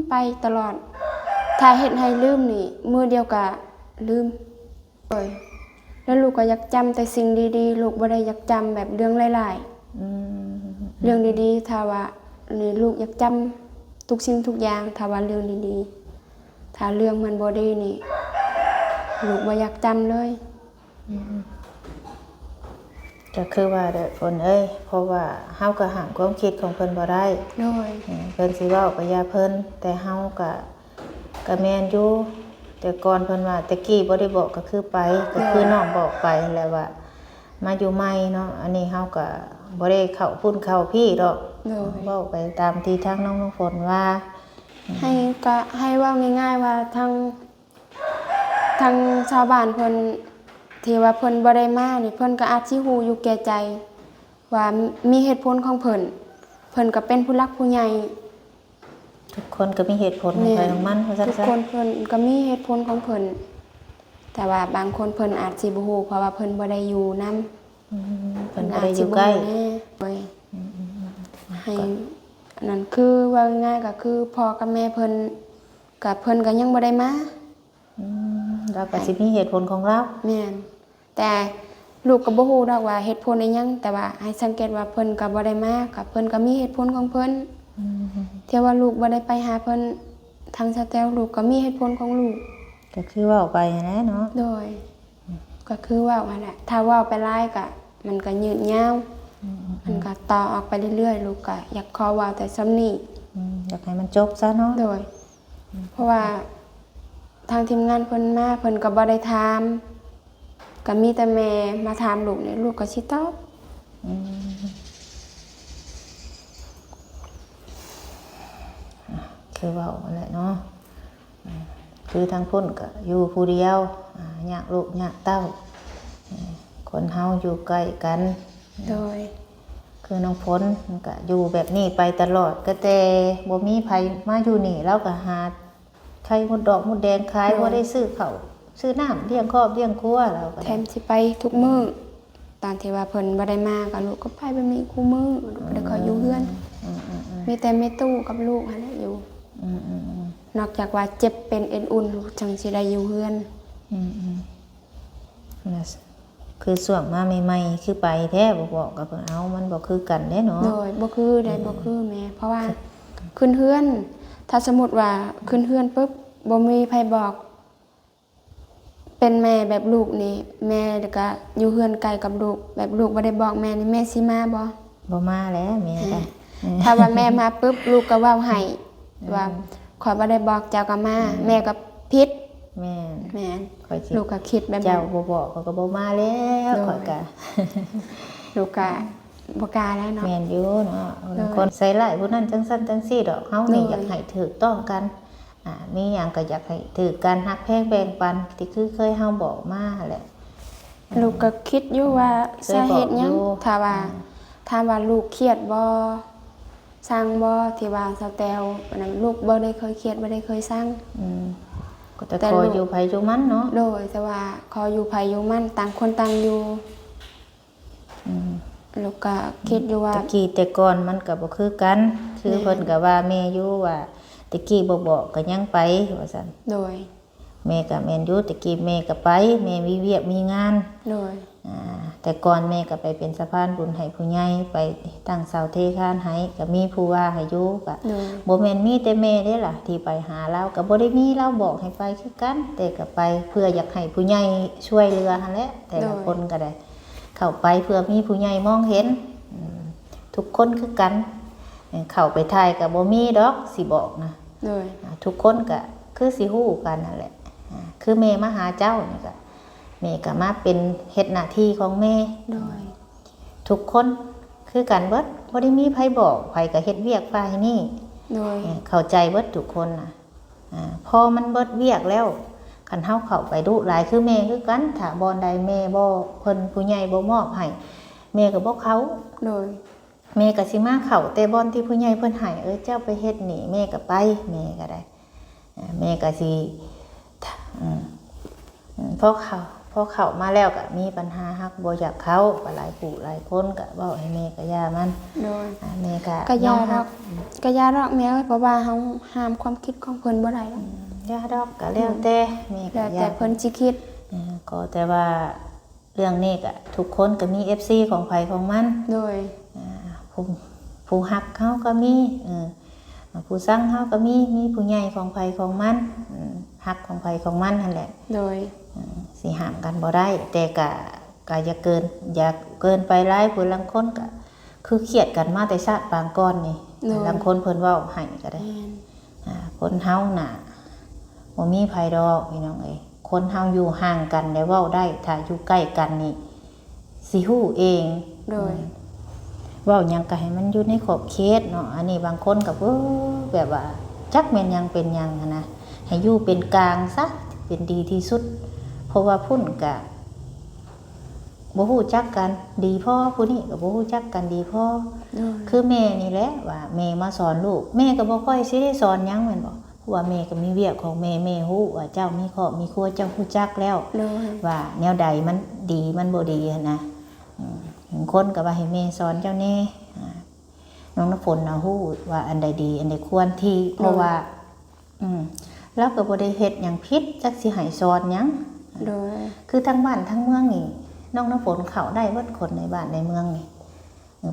ໄປຕະຫຼອດ. ຖ້າເຮັດໃຫ້ລືມນີ້ ມື້ດຽວກໍລືມ. ໂດຍ ແລ້ວລູກກໍຢາກຈຳແຕ່ສິ່ງດີໆ ລູກບໍ່ໄດ້ຢາກຈຳແບບເລື່ອງຮ້າຍໆ. ອືມ ເລື່ອງດີໆ ຖ້າວ່ານີ້ລູກຢາກຈຳທຸກສິ່ງທຸກຢ່າງ ຖ້າວ່າເລື່ອງດີໆ. ຖ້າເລື່ອງມັນບໍ່ດີນີ້ ລູກບໍ່ຢາກຈຳເລີຍ. ອືມ ກໍຄືວ່າແຫຼະ ຝົນເອີຍ ເພາະວ່າເຮົາກໍຫ້າມຄວາມຄິດຂອງເພິ່ນບໍ່ໄດ້. ໂດຍ ເອີ ເພິ່ນຊິເວົ້າກໍຢ່າເພິ່ນ ແຕ່ເຮົາກໍ ກໍແມ່ນຢູ່ ແຕ່ກ່ອນເພິ່ນວ່າ ແຕ່ກີ້ບໍ່ໄດ້ບອກກໍຄືໄປ ກໍຄື ໂດຍ ນ້ອງບອກໄປຫັ້ນແຫຼະວ່າ ມາຢູ່ໃໝ່ເນາະ ອັນນີ້ເຮົາກໍບໍ່ໄດ້ເຂົ້າພຸ້ນເຂົ້າພີ້ດອກ. ໂດຍ ເວົ້າໄປຕາມທີ່ທາງນ້ອງນ້ຳຝົນວ່າ. ໃຫ້ ກໍໃຫ້ເວົ້າງ່າຍໆວ່າ ທາງ ທາງຊາວບ້ານເພິ່ນ ທີ່ວ່າເພິ່ນບໍ່ໄດ້ມານີ້ ເພິ່ນກໍອາດຊິຮູ້ຢູ່ແກ່ໃຈວ່າມີເຫດຜົນຂອງເພິ່ນ. ເພິ່ນກໍເປັນຜູ້ຫຼັກຜູ້ໃຫຍ່. ທຸກຄົນກໍມີເຫດຜົນຂອງໃຜຂອງມັນ ວ່າຊັ້ນຊະ. ແມ່ນ ທຸກຄົນເພິ່ນກໍມີເຫດຜົນຂອງເພິ່ນ ແຕ່ວ່າບາງຄົນເພິ່ນອາດຊິບໍ່ຮູ້ ເພາະວ່າເພິ່ນບໍ່ໄດ້ຢູ່ນຳ. ອືມ ເພິ່ນບໍ່ໄດ້ຢູ່ໃກ້. ໂດຍ ອືມໆໆ ໃຫ້ ກໍ ອັນນັ້ນ ຄືເວົ້າງ່າຍໆ ກໍຄືພໍ່ກັບແມ່ເພິ່ນ ກໍເພິ່ນກໍຍັງບໍ່ໄດ້ມາ. ອືມ ລາວກໍ ໃຫ້ ຊິມີເຫດຜົນຂອງລາວ. ແມ່ນ ແຕ່ລູກກໍບໍ່ຮູ້ດອກວ່າເຫດຜົນອີ່ຫຍັງ ແຕ່ວ່າໃຫ້ສັງເກດວ່າເພິ່ນກໍບໍ່ໄດ້ມາ ກໍເພິ່ນກໍມີເຫດຜົນຂອງເພິ່ນ. ອືມ ທີ່ວ່າລູກບໍ່ໄດ້ໄປຫາເພິ່ນ ທາງສາວແຕ້ວ ລູກກໍມີເຫດຜົນຂອງລູກ. ກໍຄືເວົ້າໄປຫັ້ນແຫຼະເນາະ. ໂດຍ ອືມ ກໍຄືເວົ້າຫັ້ນແຫຼະ ຖ້າເວົ້າໄປຫຼາຍກໍມັນກໍຍືດຍາວ. ອືມໆໆ ມັນກໍຕໍ່ອອກໄປເລື້ອຍໆ ລູກກໍຢາກຂໍເວົ້າແຕ່ສ່ຳນີ້. ອືມ ຢາກໃຫ້ມັນຈົບຊະເນາະ. ໂດຍ ອືມ ເພາະວ່າທາງທີມງານເພິ່ນມາ ເພິ່ນກໍບໍ່ໄດ້ຖາມ ກໍມີແຕ່ແມ່ມາຖາມລູກນີ້ ລູກກໍຊິຕອບ. ອືມ ອ່ະ ຄືເວົ້າຫັ້ນແຫຼະເນາະ. ອືມ ຄືທາງພຸ້ນກໍຢູ່ຜູ້ດຽວ ອ່າ ຍາກລູກຍາກເຕົ້າ. ເອີ ຄົນເຮົາຢູ່ໃກ້ກັນ. ໂດຍ ຄືນ້ອງຝົນມັນກໍຢູ່ແບບນີ້ໄປຕະຫຼອດ ກໍແຕ່ບໍ່ມີໃຜມາຢູ່ນີ້ ລາວກໍຫາໄຂ່ມົດດອກມົດແດງຂາຍ. ໂດຍ ບໍ່ໄດ້ຊື້ເຂົ້າຊື້ນ້ຳລ້ຽງຄອບລ້ຽງຄົວ ລາວກໍ ແທນຊິໄປທຸກມື້. ຕອນທີ່ວ່າເພິ່ນບໍ່ໄດ້ມາ ກໍລູກກໍໄປແບບນີ້ຄູ່ມື້. ອືມ ແລ້ວກໍຢູ່ເຮືອນ. ອືມໆໆ ມີແຕ່ແມ່ຕູ້ກັບລູກຫັ້ນແຫຼະຢູ່. ອືມໆໆ ນອກຈາກວ່າເຈັບເປັນເອັນອຸ່ນ ລູກຈັ່ງຊິໄດ້ຢູ່ເຮືອນ. ອືມໆ ແລ້ວ ຄື ຄືຊ່ວງມາໃໝ່ໆ ຄືໄປແທ້ ບໍ່ບອກກັບເພິ່ນ ເອົ້າ ມັນບໍ່ຄືກັນເດ້ເນາະ. ໂດຍ ບໍ່ຄືໃດ ເອີ ບໍ່ຄືແມ່ ເພາະວ່າ ຄື ຂຶ້ນເຮືອນ ຖ້າສົມມຸດວ່າຂຶ້ນເຮືອນປຶບ ບໍ່ມີໃຜບອກ ເປັນແມ່ແບບລູກນີ້ ແມ່ກະຢູ່ເຮືອນໃກ້ກັບລູກ ແບບລູກບໍ່ໄດ້ບອກແມ່ນີ້ ແມ່ຊິມາບໍ່? ບໍ່ມາແຫຼະແມ່ກະ ເອີ ຖ້າວ່າແມ່ມາປຶບ ລູກກະເວົ້າໃຫ້ ເອີ ວ່າ ຂ້ອຍບໍ່ໄດ້ບອກເຈົ້າກະມາ ເອີ ແມ່ກະຜິດ. ແມ່ນ ແມ່ນ ຂ້ອຍຊິ ລູກກະຄິດແບບນັ້ນ ເຈົ້າບໍ່ບອກ ຂ້ອຍກະບໍ່ມາແລ້ວ ໂດຍ ຂ້ອຍກະ ລູກກະບໍ່ກ້າແລ້ວເນາະ. ແມ່ນຢູ່ເນາະ ໂດຍ ຄົນໃສ່ຮ້າຍຜູ້ນັ້ນຈັ່ງຊັ້ນຈັ່ງຊີ້ດອກ ເຮົານີ້ ໂດຍ ຢາກໃຫ້ຖືກຕ້ອງກັນ ອ່າ ມີຫຍັງກະຢາກໃຫ້ຖືກກັນ ຮັກແພງແບ່ງປັນ ທີ່ຄືເຄີຍເຮົາບອກມາຫັ້ນແຫຼະ. ລູກກະຄິດຢູ່ວ່າ ເອີ ສາເຫດຫຍັງ ເຄີຍບອກຢູ່ ຖ້າວ່າ ອືມ ຖາມວ່າລູກຄຽດບໍ່ ຊັງບໍ່ ທີ່ວ່າສາວແຕ້ວອັນນັ້ນ ລູກບໍ່ໄດ້ເຄີຍຄຽດ ບໍ່ໄດ້ເຄີຍຊັງ ອືມ ກະແຕ່ ແຕ່ ຂໍ ລູກ ຢູ່ໃຜຢູ່ມັນເນາະ. ໂດຍ ແຕ່ວ່າຂໍຢູ່ໃຜຢູ່ມັນ ຕ່າງຄົນຕ່າງຢູ່ ອືມ ລູກກະຄິດຢູ່ວ່າ ແຕ່ກີ້ແຕ່ກ່ອນມັນກະບໍ່ຄືກັນ ຄື ແມ່ນ ເພິ່ນກະວ່າແມ່ຢູ່ວ່າ ແຕ່ກີ້ບໍ່ບອກກະຍັງໄປວ່າຊັ້ນ. ໂດຍ ແມ່ກະແມ່ນຢູ່ ແຕ່ກີ້ແມ່ກະໄປ ແມ່ມີວຽກມີງານ ໂດຍ ອ່າ ແຕ່ກ່ອນແມ່ກະໄປເປັນສະພານບຸນໃຫ້ຜູ້ໃຫຍ່ ໄປຕັ້ງເສົາເທຄານໃຫ້ ກະມີຜູ້ວ່າໃຫ້ຢູ່ ກະ ໂດຍ ບໍ່ແມ່ນມີແຕ່ແມ່ເດ້ລະທີ່ໄປຫາລາວ ກະບໍ່ໄດ້ມີລາວບອກໃຫ້ໄປຄືກັນ ແຕ່ກະໄປເພື່ອຢາກໃຫ້ຜູ້ໃຫຍ່ຊ່ວຍເຫຼືອຫັ້ນແຫຼະ ແຕ່ລະ ໂດຍ ຄົນກະໄດ້ ເຂົ້າໄປເພື່ອມີຜູ້ໃຫຍ່ມອງເຫັນ ອືມ ທຸກຄົນຄືກັນ ເຂົ້າໄປຖ່າຍກະບໍ່ມີດອກ ຊິບອກນະ ໂດຍ ອ່າ ທຸກຄົນກະຄືຊິຮູ້ກັນຫັ້ນແຫຼະ ອ່າ ຄືແມ່ມາຫາເຈົ້ານີ້ກະ ແມ່ກະມາເປັນເຮັດໜ້າທີ່ຂອງແມ່ ໂດຍ ທຸກຄົນຄືກັນເບິດ ບໍ່ໄດ້ມີໃຜບອກ ໃຜກະເຮັດວຽກຝ່າຍນີ້ ໂດຍ ເຂົ້າໃຈເບິດທຸກຄົນນະ. ອ່າ ພໍມັນເບິດວຽກແລ້ວ ຄັນເຮົາເຂົ້າໄປດຸຫຼາຍຄືແມ່ຄືກັນ ຖ້າບ່ອນໃດແມ່ບໍ່ ເພິ່ນຜູ້ໃຫຍ່ບໍ່ມອບໃຫ້ ແມ່ກະບໍ່ເຂົ້າ ໂດຍ ແມ່ກະຊິມາເຂົ້າແຕ່ບ່ອນທີ່ຜູ້ໃຫຍ່ເພິ່ນໃຫ້ ເອີ ເຈົ້າໄປເຮັດນີ້ ແມ່ກະໄປ ແມ່ກະໄດ້ ອ່າ ແມ່ກະຊິ ອືມ ອືມ ພໍເຂົ້າ ພໍເຂົ້າມາແລ້ວກະມີບັນຫາ ຮັກບໍ່ຢາກເຂົ້າ ກະຫຼາຍຜູ້ຫຼາຍຄົນກະເວົ້າໃຫ້ແມ່ກະຢ່າມັນ ໂດຍ ອ່າ ແມ່ກະ ກະຢ່າດອກ ຍອມຮັບ ອືມ ກະຢ່າດອກແມ່ເອີຍ ເພາະວ່າເຮົາຫ້າມຄວາມຄິດຂອງເພິ່ນບໍ່ໄດ້ດອກ ອືມ ຢ່າດອກ ກະແລ້ວແຕ່ ອືມ ແມ່ກະ ແລ້ວແຕ່ເພິ່ນຊິຄິດ ເອີ ກໍແຕ່ວ່າເລື່ອງນີ້ກະທຸກຄົນກະມີເອັຟຊີຂອງໃຜຂອງມັນ ໂດຍ ອ່າ ຜູ້ ຜູ້ຮັກເຮົາກະມີ ເອີ ຜູ້ຊັງເຮົາກະມີ ມີຜູ້ໃຫຍ່ຂອງໃຜຂອງມັນ ອືມ ຮັກຂອງໃຜຂອງມັນຫັ້ນແຫຼະ ໂດຍ ເອີ ຊິຫ້າມກັນບໍ່ໄດ້ ແຕ່ກະ ກະຢ່າເກີນ ຢ່າເກີນໄປຫຼາຍ ຜູ້ລາງຄົນກະຄືຄຽດກັນມາແຕ່ຊາດປາງກ່ອນນີ້ ໂດຍ ລາງຄົນເພິ່ນເວົ້າໃຫ້ກະໄດ້ ແມ່ນ ອ່າ ຄົນເຮົານະ ບໍ່ມີໃຜດອກພີ່ນ້ອງເອີຍ ຄົນເຮົາຢູ່ຫ່າງກັນແລ້ວເວົ້າໄດ້ ຖ້າຢູ່ໃກ້ກັນນີ້ ຊິຮູ້ເອງ ໂດຍ ອືມ ເວົ້າຫຍັງກະໃຫ້ມັນຢູ່ໃນຂອບເຂດເນາະ ອັນນີ້ບາງຄົນກະ ເອີ ແບບວ່າຈັກແມ່ນຫຍັງເປັນຫຍັງຫັ້ນນະ ໃຫ້ຢູ່ເປັນກາງຊະ ເປັນດີທີ່ສຸດ ເພາະວ່າພຸ້ນກະບໍ່ຮູ້ຈັກກັນດີພໍ ຜູ້ນີ້ກະບໍ່ຮູ້ຈັກກັນດີພໍ ໂດຍ ຄືແມ່ນີ້ແຫຼະວ່າແມ່ມາສອນລູກ ແມ່ກະບໍ່ຄ່ອຍຊິໄດ້ສອນຫຍັງແມ່ນບໍ່? ເພາະວ່າແມ່ກະມີວຽກຂອງແມ່ ແມ່ຮູ້ວ່າເຈົ້າມີຄອບມີຄົວ ເຈົ້າຮູ້ຈັກແລ້ວ ໂດຍ ວ່າແນວໃດມັນດີມັນບໍ່ດີຫັ້ນນະ ອືມ ບາງຄົນກະວ່າໃຫ້ແມ່ສອນເຈົ້າແດ່ ອ່າ ນ້ອງນ້ຳຝົນນະຮູ້ວ່າອັນໃດດີ ອັນໃດຄວນທີ່ ໂດຍ ເພາະວ່າ ອືມ ລາວກະບໍ່ໄດ້ເຮັດຫຍັງຜິດ ຈັກຊິໃຫ້ສອນຫຍັງ ໂດຍ ຄືທັງບ້ານທັງເມືອງນີ້ ນ້ອງນ້ຳຝົນເຂົ້າໄດ້ເບິດ ຄົນໃນບ້ານໃນເມືອງນີ້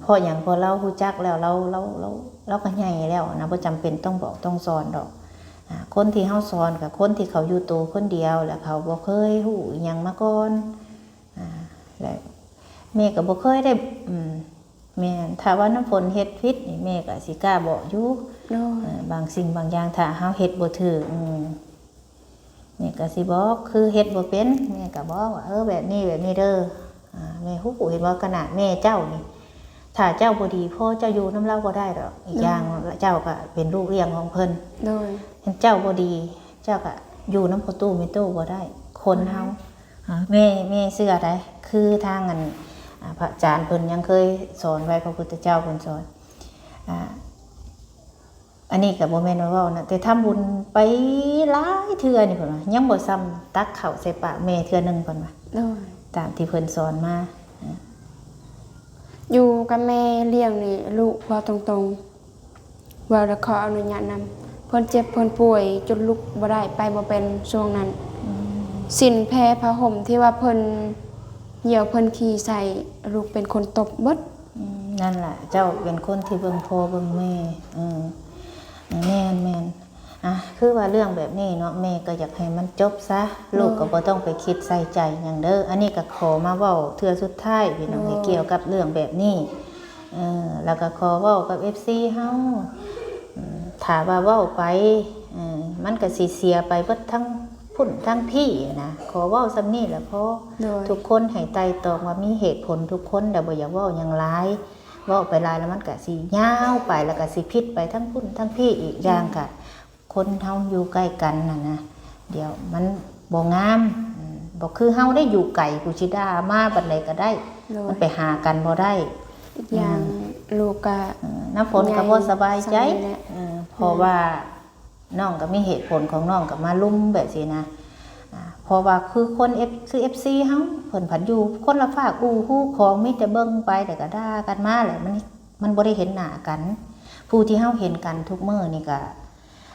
ເພາະຫຍັງ? ເພາະລາວຮູ້ຈັກແລ້ວ ລາວ ລາວ ລາວ ລາວກະໃຫຍ່ແລ້ວນະ ບໍ່ຈຳເປັນຕ້ອງບອກຕ້ອງສອນດອກ ອ່າ ຄົນທີ່ເຮົາສອນກະຄົນທີ່ເຂົາຢູ່ໂຕຄົນດຽວ ແລະເຂົາບໍ່ເຄີຍຮູ້ອີ່ຫຍັງມາກ່ອນ ອ່າ ແລະແມ່ກະບໍ່ເຄີຍໄດ້ ອືມ ແມ່ນ ຖ້າວ່ານ້ຳຝົນເຮັດຜິດນີ້ ແມ່ກະຊິກ້າບອກຢູ່ ໂດຍ ເອີ ບາງສິ່ງບາງຢ່າງ ຖ້າເຮົາເຮັດບໍ່ຖືກ ອືມ ແມ່ກະຊິບອກ ຄືເຮັດບໍ່ເປັນ ແມ່ກະບອກວ່າ ເອີ ແບບນີ້ແບບນີ້ເດີ ອ່າ ແມ່ຮູ້ ເຫັນບໍ່ ຂະໜາດແມ່ເຈົ້ານີ້ ຖ້າເຈົ້າບໍ່ດີພໍ ເຈົ້າຢູ່ນຳລາວບໍ່ໄດ້ດອກ ອີກຢ່າງ ໂດຍ ເຈົ້າກະເປັນລູກລ້ຽງຂອງເພິ່ນ ໂດຍ ຄັນເຈົ້າບໍ່ດີ ເຈົ້າກະຢູ່ນຳພໍ່ຕູ້ແມ່ຕູ້ບໍ່ໄດ້ ຄົນເຮົາ ໂດຍ ອ່າ ແມ່ ແມ່ເຊື່ອໃດ ຄືທາງອັນ ອ່າ ພະອາຈານເພິ່ນຍັງເຄີຍສອນໄວ້ ພະພຸດທະເຈົ້າເພິ່ນສອນ ອ່າ ອັນນີ້ກະບໍ່ແມ່ນວ່າເວົ້ານະ ແຕ່ທຳບຸນໄປຫຼາຍເທື່ອນີ້ ເພິ່ນວ່າ ຍັງບໍ່ຊ່ຳຕັກເຂົ້າໃສ່ປາກແມ່ເທື່ອໜຶ່ງ ເພິ່ນວ່າ ໂດຍ ຕາມທີ່ເພິ່ນສອນມາ ອ່າ ຢູ່ກັບແມ່ລ້ຽງນີ້ ລູກເວົ້າຕົງໆ ເວົ້າແລ້ວຂໍອະນຸຍາດນຳ ເພິ່ນເຈັບເພິ່ນປ່ວຍຈົນລຸກບໍ່ໄດ້ ໄປບໍ່ເປັນຊ່ວງນັ້ນ ອືມ ສິ້ນແພຜ້າຫົ່ມທີ່ວ່າເພິ່ນ ດຽວເພິ່ນຂີ່ໃສ່ ລູກເປັນຄົນຕົບເບິດ. ອືມ ນັ້ນລະ ເຈົ້າເປັນຄົນທີ່ເບິ່ງພໍ່ເບິ່ງແມ່. ເອີ ແມ່ນໆ ອ່ະ ຄືວ່າເລື່ອງແບບນີ້ເນາະ ແມ່ກໍຢາກໃຫ້ມັນຈົບຊະ ລູກກໍບໍ່ຕ້ອງໄປຄິດໃສ່ໃຈຫຍັງເດີ. ອັນນີ້ກໍຂໍມາເວົ້າເທື່ອສຸດທ້າຍ ພີ່ນ້ອງເອີຍ ກ່ຽວກັບເລື່ອງແບບນີ້. ເອີ ແລ້ວກໍຂໍເວົ້າກັບເອັຟຊີເຮົາ ອືມ ຖ້າວ່າເວົ້າໄປ ເອີ ມັນກໍຊິເສຍໄປເບິດທັງພຸ້ນທັງພີ້ນະ. ຂໍເວົ້າສ່ຳນີ້ແຫຼະພໍ. ທຸກຄົນໃຫ້ໄຕ່ຕອງວ່າມີເຫດຜົນທຸກຄົນ ແລ້ວບໍ່ຢາກເວົ້າຫຍັງຫຼາຍ. ເວົ້າໄປຫຼາຍແລ້ວມັນກະຊິຍາວໄປ ແລ້ວກະຊິຜິດໄປທັງພຸ້ນທັງພີ້ອີກ. ຢ່າງກະຄົນເຮົາຢູ່ໃກ້ກັນຫັ້ນນະ ດຽວມັນບໍ່ງາມ. ອືມ ບໍ່ຄືເຮົາໄດ້ຢູ່ໄກ ຜູ້ຊິດ່າມາປານໃດກໍໄດ້ ມັນໄປຫາກັນບໍ່ໄດ້. ອີກຢ່າງ ອືມ ລູກກະ ເອີ ນ້ຳຝົນກໍບໍ່ສະບາຍໃຈ ເອີ ເພາະວ່າ ນ້ອງກໍມີເຫດຜົນຂອງນ້ອງກໍມາລຸມແບບຊີ້ນະ. ອ່າ ເພາະວ່າຄືຄົນເອັຟ ຄືເອັຟຊີເຮົາ ເພິ່ນພັດຢູ່ຄົນລະຟາກອູ່ຫູຂອງ ມີແຕ່ເບິ່ງໄປ ແລ້ວກໍດ່າກັນມາ ແລ້ວມັນ ມັນບໍ່ໄດ້ເຫັນໜ້າກັນ. ຜູ້ທີ່ເຮົາເຫັນກັນທຸກມື້ນີ້ກໍ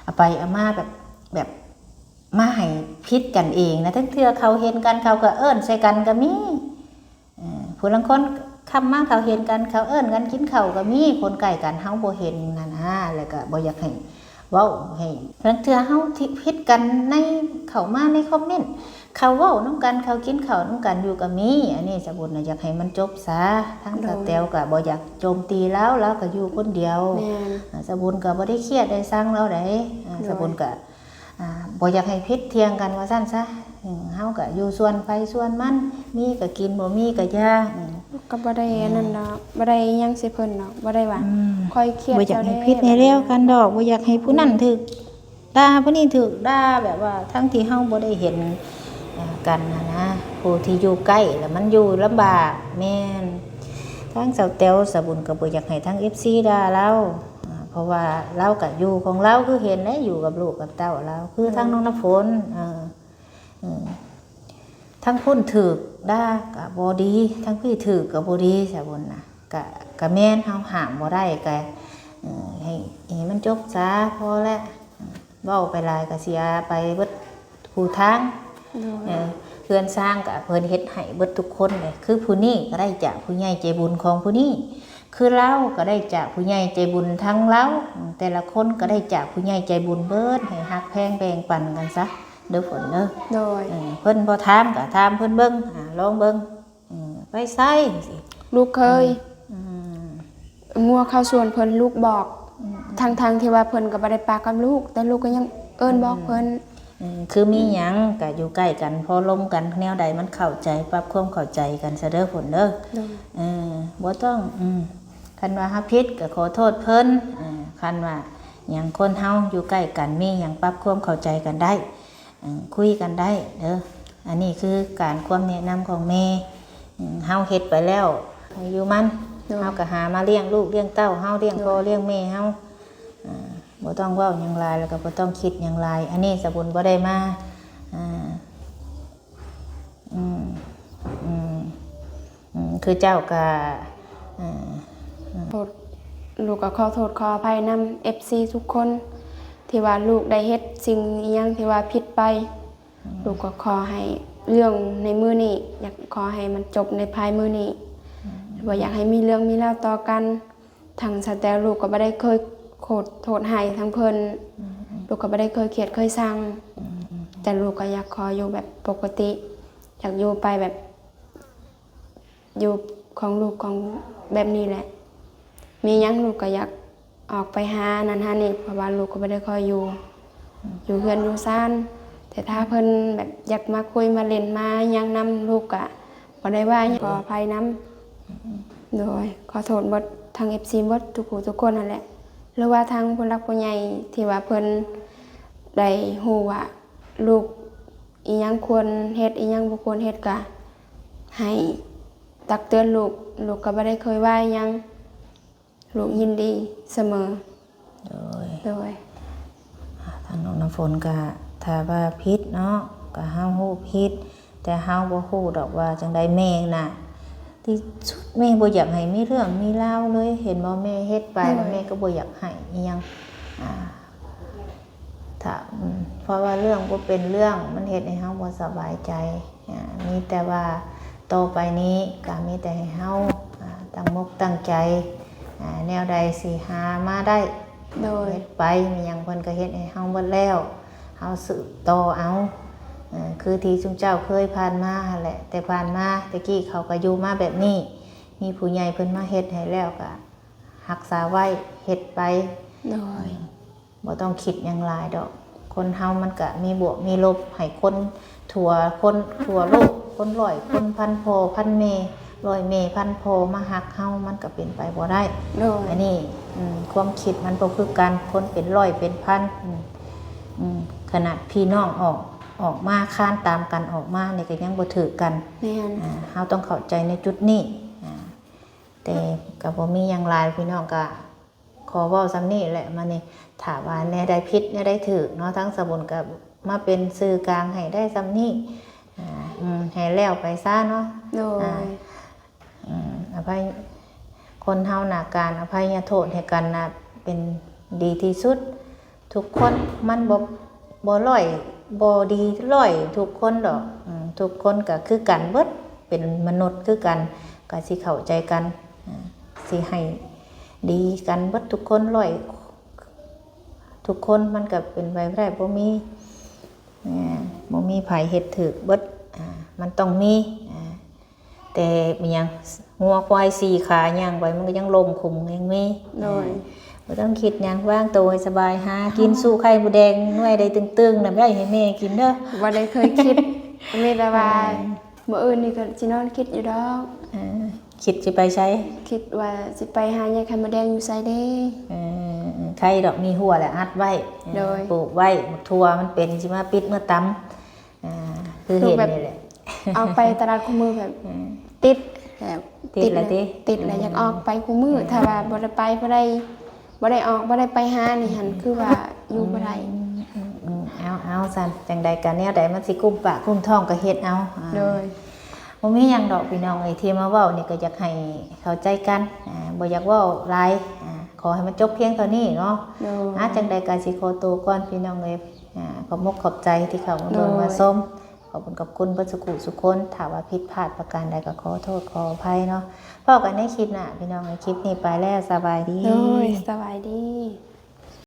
ເອົາໄປເອົາມາແບບ ແບບມາໃຫ້ຜິດກັນເອງນະ. ລາງເທື່ອເຂົາເຫັນກັນ ເຂົາກໍເອີ້ນໃສ່ກັນກໍມີ. ເອີ ຜູ້ລາງຄົນຄ່ຳມາເຂົາເຫັນກັນ ເຂົາເອີ້ນກັນກິນເຂົ້າກໍມີ. ຄົນໃກ້ກັນເຮົາບໍ່ເຫັນຫັ້ນນະ ແລ້ວກໍບໍ່ຢາກໃຫ້ເວົ້າໃຫ້ ລາງເທື່ອເຮົາທີ່ຜິດກັນໃນ ເຂົ້າມາໃນຄອມເມັນ ເຂົາເວົ້ານຳກັນ ເຂົາກິນເຂົ້ານຳກັນຢູ່ກໍມີ. ອັນນີ້ສາວບຸນນະຢາກໃຫ້ມັນຈົບຊະ. ທາງສາວແຕວກໍບໍ່ຢາກໂຈມຕີລາວ ລາວກໍຢູ່ຄົນດຽວ. ອາ ສາວບຸນກໍບໍ່ໄດ້ຄຽດໄດ້ຊັງລາວໃດ. ອາ ສາວບຸນກໍ ອ່າ ບໍ່ຢາກໃຫ້ຜິດຖຽງກັນວ່າຊັ້ນຊະ. ເຮົາກໍຢູ່ສ່ວນໃຜສ່ວນມັນ ມີກໍກິນ ບໍ່ມີກໍຢ່າ. ກໍບໍ່ໄດ້ອັນນັ້ນດອກ ບໍ່ໄດ້ຫຍັງໃສ່ເພິ່ນດອກ ບໍ່ໄດ້ວ່າ ຂ້ອຍຄຽດ ບໍ່ຢາກໃຫ້ຜິດໃຫ້ແລ້ວກັນດອກ ບໍ່ຢາກໃຫ້ຜູ້ນັ້ນຖືກດ່າ ຜູ້ນີ້ຖືກດ່າ ແບບວ່າທັງທີ່ເຮົາບໍ່ໄດ້ເຫັນ ເອີ ກັນຫັ້ນນະ. ຜູ້ທີ່ຢູ່ໃກ້ລະມັນຢູ່ລຳບາກ. ແມ່ນ ທາງສາວແຕວ ສາວບຸນກໍບໍ່ຢາກໃຫ້ທາງເອັຟຊີດ່າລາວ. ອ່າ ເພາະວ່າລາວກໍຢູ່ຂອງລາວ ຄືເຫັນແຫຼະ ຢູ່ກັບລູກກັບເຕົ້າລາວ ຄືທາງນ້ອງນ້ຳຝົນ. ເອີ ເອີ ທາງພຸ້ນຖືກດ່າກໍບໍ່ດີ ທາງພີ້ຖືກກໍບໍ່ດີ ສາວບຸນນະ. ກະ ກະແມ່ນ ເຮົາຫ້າມບໍ່ໄດ້ ກະ ເອີ ໃຫ້ ໃຫ້ມັນຈົບຊະ ພໍແລ້ວ. ເວົ້າໄປຫຼາຍກໍເສຍໄປເບິດຄູ່ທາງ. ເອີ ເຮືອນຊານກໍເພິ່ນເຮັດໃຫ້ເບິດທຸກຄົນເລີຍ ຄືຜູ້ນີ້ກໍໄດ້ຈາກຜູ້ໃຫຍ່ໃຈບຸນຂອງຜູ້ນີ້ ຄືລາວກໍໄດ້ຈາກຜູ້ໃຫຍ່ໃຈບຸນທາງລາວ. ແຕ່ລະຄົນກໍໄດ້ຈາກຜູ້ໃຫຍ່ໃຈບຸນເບິດ ໃຫ້ຮັກແພງແບ່ງປັນກັນຊະເດີຝົນເດີ. ໂດຍ ເອີ ເພິ່ນບໍ່ຖາມກໍຖາມເພິ່ນເບິ່ງ ອາ ລອງເບິ່ງ. ເອີ ໄປໃສ ລູກເຄີຍ ອືມ ງົວເຂົ້າສວນເພິ່ນ ລູກບອກ ອືມ ທັງໆທີ່ວ່າເພິ່ນກໍບໍ່ໄດ້ປາກັບລູກ ແຕ່ລູກກໍຍັງເອີ້ນບອກເພິ່ນ. ອືມ ຄືມີຫຍັງກໍຢູ່ໃກ້ກັນ ພໍລົມກັນ ແນວໃດມັນເຂົ້າໃຈ ປັບຄວາມເຂົ້າໃຈກັນຊະເດີຝົນເດີ. ໂດຍ ເອີ ບໍ່ຕ້ອງ ອືມ ຄັນວ່າເຮົາຜິດກໍຂໍໂທດເພິ່ນ. ເອີ ຄັນວ່າຫຍັງ ຄົນເຮົາຢູ່ໃກ້ກັນ ມີຫຍັງປັບຄວາມເຂົ້າໃຈກັນໄດ້. ເອີ ຄຸຍກັນໄດ້ເດີ. ອັນນີ້ຄືການ ຄວາມແນະນຳຂອງແມ່. ເອີ ເຮົາເຮັດໄປແລ້ວ ໃຫ້ຢູ່ມັນ. ໂດຍ ເຮົາກໍຫາມາລ້ຽງລູກລ້ຽງເຕົ້າເຮົາ ລ້ຽງພໍ່ລ້ຽງແມ່ເຮົາ. ເອີ ບໍ່ຕ້ອງເວົ້າຫຍັງຫຼາຍ ແລ້ວກໍບໍ່ຕ້ອງຄິດຫຍັງຫຼາຍ. ອັນນີ້ສາວບຸນບໍ່ໄດ້ມາ ເອີ ອືມ ອືມ ອືມ ຄືເຈົ້າກະ ເອີ ໂທດ ລູກກໍຂໍໂທດຂໍອະໄພນຳເອັຟຊີທຸກຄົນ ທີ່ວ່າລູກໄດ້ເຮັດສິ່ງອີ່ຫຍັງທີ່ວ່າຜິດໄປ. ອືມ ລູກກໍຂໍໃຫ້ເລື່ອງໃນມື້ນີ້ ຢາກຂໍໃຫ້ມັນຈົບໃນພາຍມື້ນີ້. ອືມ ບໍ່ຢາກໃຫ້ມີເລື່ອງມີລາວຕໍ່ກັນ. ທາງສາວແຕວລູກກໍບໍ່ໄດ້ເຄີຍໂທດ ໂທດໃຫ້ທາງເພິ່ນ. ອືມ ລູກກໍບໍ່ໄດ້ເຄີຍຄຽດເຄີຍຊັງ. ອືມ ແຕ່ລູກກໍຢາກຂໍຢູ່ແບບປົກກະຕິ ຢາກຢູ່ໄປແບບ ຢູ່ຂອງລູກຂອງແບບນີ້ແຫຼະ. ມີຫຍັງລູກກໍຢາກອອກໄປຫານັ້ນຫານີ້ ເພາະວ່າລູກກໍບໍ່ໄດ້ຄ່ອຍຢູ່ ຢູ່ເຮືອນຢູ່ຊານ. ແຕ່ຖ້າເພິ່ນແບບຢາກມາຄຸຍມາຫຼິ້ນມາຫຍັງນຳ ລູກກໍບໍ່ໄດ້ວ່າຫຍັງ ຂໍອະໄພນຳ. ໂດຍ ຂໍໂທດເບິດ ທາງເອັຟຊີເບິດທຸກຜູ້ທຸກຄົນຫັ້ນແຫຼະ ຫຼືວ່າທາງຜູ້ຫຼັກຜູ້ໃຫຍ່ທີ່ວ່າເພິ່ນໄດ້ຮູ້ວ່າລູກອີ່ຫຍັງຄວນເຮັດ ອີ່ຫຍັງບໍ່ຄວນເຮັດ ກໍໃຫ້ ຕັກເຕືອນລູກ ລູກກໍບໍ່ໄດ້ເຄີຍວ່າຫຍັງ ລູກຍິນດີສະເໝີ. ໂດຍ ໂດຍ ອ່າ ທາງນ້ອງນ້ຳຝົນກໍ ຖ້າວ່າຜິດເນາະ ກໍເຮົາຮູ້ຜິດ ແຕ່ເຮົາບໍ່ຮູ້ດອກວ່າຈັ່ງໃດ. ແມ່ນະ ທີ່ສຸດແມ່ບໍ່ຢາກໃຫ້ມີເລື່ອງມີລາວເລີຍ ເຫັນບໍ່ ແມ່ເຮັດໄປ ໂດຍ ແມ່ກໍບໍ່ຢາກໃຫ້ອີ່ຫຍັງ ອ່າ ຖ້າ ເພາະວ່າເລື່ອງບໍ່ເປັນເລື່ອງ ມັນເຮັດໃຫ້ເຮົາບໍ່ສະບາຍໃຈ. ອາ ມີແຕ່ວ່າ ຕໍ່ໄປນີ້ກໍມີແຕ່ໃຫ້ເຮົາ ອ່າ ຕັ້ງມົກຕັ້ງໃຈ ອ່າ ແນວໃດຊິຫາມາໄດ້ ໂດຍ ເຮັດໄປ ມີຫຍັງເພິ່ນກໍເຮັດໃຫ້ເຮົາໝົດແລ້ວ ເຮົາສືບຕໍ່ເອົາ ເອີ ຄືທີ່ຊຸມເຈົ້າເຄີຍຜ່ານມາຫັ້ນແຫຼະ ແຕ່ຜ່ານມາແຕ່ກີ້ເຂົາກໍຢູ່ມາແບບນີ້ ມີຜູ້ໃຫຍ່ເພິ່ນມາເຮັດໃຫ້ແລ້ວກໍຮັກສາໄວ້ ເຮັດໄປ ໂດຍ ບໍ່ຕ້ອງຄິດຫຍັງຫຼາຍດອກ ຄົນເຮົາມັນກະມີບວກມີລົບ ໃຫ້ຄົນທົ່ວ ຄົນທົ່ວໂລກ ຄົນຮ້ອຍ ຄົນພັນພໍ່ພັນແມ່ ຮ້ອຍແມ່ພັນພໍ່ມາຮັກເຮົາ ມັນກະເປັນໄປບໍ່ໄດ້ ໂດຍ ອັນນີ້ ອືມ ຄວາມຄິດມັນບໍ່ຄືກັນ ຄົນເປັນຮ້ອຍເປັນພັນ ອືມ ອືມ ຂະໜາດພີ່ນ້ອງອອກ ອອກມາຄານຕາມກັນອອກມານີ້ກະຍັງບໍ່ຖືກກັນ ແມ່ນ ອ່າ ເຮົາຕ້ອງເຂົ້າໃຈໃນຈຸດນີ້ ອ່າ ແຕ່ກະບໍ່ມີຫຍັງຫຼາຍ ພີ່ນ້ອງກະ ຂໍເວົ້າສ່ຳນີ້ແຫຼະ ມານີ້ ຖ້າວ່າແນວໃດຜິດແນວໃດຖືກເນາະ ທາງສາວບຸນກໍມາເປັນສື່ກາງໃຫ້ໄດ້ສ່ຳນີ້ ອາ ອືມ ໃຫ້ແລ້ວໄປຊະເນາະ ໂດຍ ອາ ອືມ ອະໄພ ຄົນເຮົານະ ການອະໄພຍະໂທດໃຫ້ກັນນະ ເປັນດີທີ່ສຸດ ທຸກຄົນມັນບໍ່ ບໍ່ຮ້ອຍ ບໍ່ດີຮ້ອຍທຸກຄົນດອກ ອືມ ທຸກຄົນກໍຄືກັນເບິດ ເປັນມະນຸດຄືກັນ ກໍຊິເຂົ້າໃຈກັນ ອາ ຊິໃຫ້ດີກັນເບິດທຸກຄົນ ຮ້ອຍ ທຸກຄົນ ມັນກໍເປັນໄປບໍ່ໄດ້ ບໍ່ມີ ອາ ບໍ່ມີໃຜເຮັດຖືກເບິດ ອາ ມັນຕ້ອງມີ ອາ ແຕ່ມີຫຍັງ ງົວຄວາຍສີ່ຂາຍ່າງໄປ ມັນກໍຍັງລົ້ມຂຸມຍັງມີ ໂດຍ ອາ ບໍ່ຕ້ອງຄິດຫຍັງ ວາງໂຕໃຫ້ສະບາຍ ຫາກິນ ອືມ ສູ້ໄຂ່ມົດແດງໜ່ວຍໃດຕຶງໆນະ ໄວ້ໃຫ້ແມ່ກິນເດີ ບໍ່ໄດ້ເຄີຍຄິດ ມີແຕ່ວ່າ ອືມ ມື້ອື່ນນີ້ກໍຊິນອນຄິດຢູ່ດອກ ເອີ ຄິດຊິໄປໃສ? ຄິດວ່າຊິໄປຫາຍາໄຂ່ມົດແດງຢູ່ໃສເດ້? ເອີ ໄຄດອກ ມີຮົ້ວແລ້ວອັດໄວ້ ເອີ ໂດຍ ປູກໄວ້ ໝາກຖົ່ວມັນເປັນ ຊິມາປິດມາຕຳ ອ່າ ຄືເຫັນນີ້ແຫຼະ ເອົາໄປຕະຫຼາດຄູ່ມື້ແບບ ເອີ ຕິດແບບ ຕິດແລ້ວຕິ ຕິດແລ້ວ ອືມ ຢາກອອກໄປຄູ່ມື້ ອືມ ຖ້າວ່າບໍ່ໄດ້ໄປ ບໍ່ໄດ້ ບໍ່ໄດ້ອອກ ບໍ່ໄດ້ໄປຫານີ້ຫັ້ນ ອືມ ຄືວ່າຢູ່ບໍ່ໄດ້ ອືມ ອືມ ເອົາ ເອົາ ຊັ້ນ ຈັ່ງໃດກໍແນວໃດມັນຊິກຸ້ມປາກກຸ້ມທ້ອງກໍເຮັດເອົາ ອ່າ ໂດຍ ບໍ່ມີຫຍັງດອກພີ່ນ້ອງເອີຍ ທີ່ມາເວົ້ານີ້ກໍຢາກໃຫ້ເຂົ້າໃຈກັນ ອ່າ ບໍ່ຢາກເວົ້າຫຼາຍ ອ່າ ຂໍໃຫ້ມັນຈົບພຽງເທົ່ານີ້ເນາະ ໂດຍ ອ່າ ຈັ່ງໃດກໍຊິຂໍໂຕກ່ອນພີ່ນ້ອງເອີຍ ອ່າ ຂອບມຸກຂອບໃຈທີ່ເຂົ້າມາເບິ່ງ ໂດຍ ມາຊົມ ຂອບຄຸນ ຂອບຄຸນເບິດສຸຂູສຸຄົນ ຖ້າວ່າຜິດພາດປະການໃດກໍຂໍໂທດຂໍອະໄພເນາະ ພໍ້ກັນໃນຄລິບໜ້າພີ່ນ້ອງເອີຍ ຄລິບນີ້ໄປແລ້ວ ສະບາຍດີ ໂດຍ ສະບາຍດີ.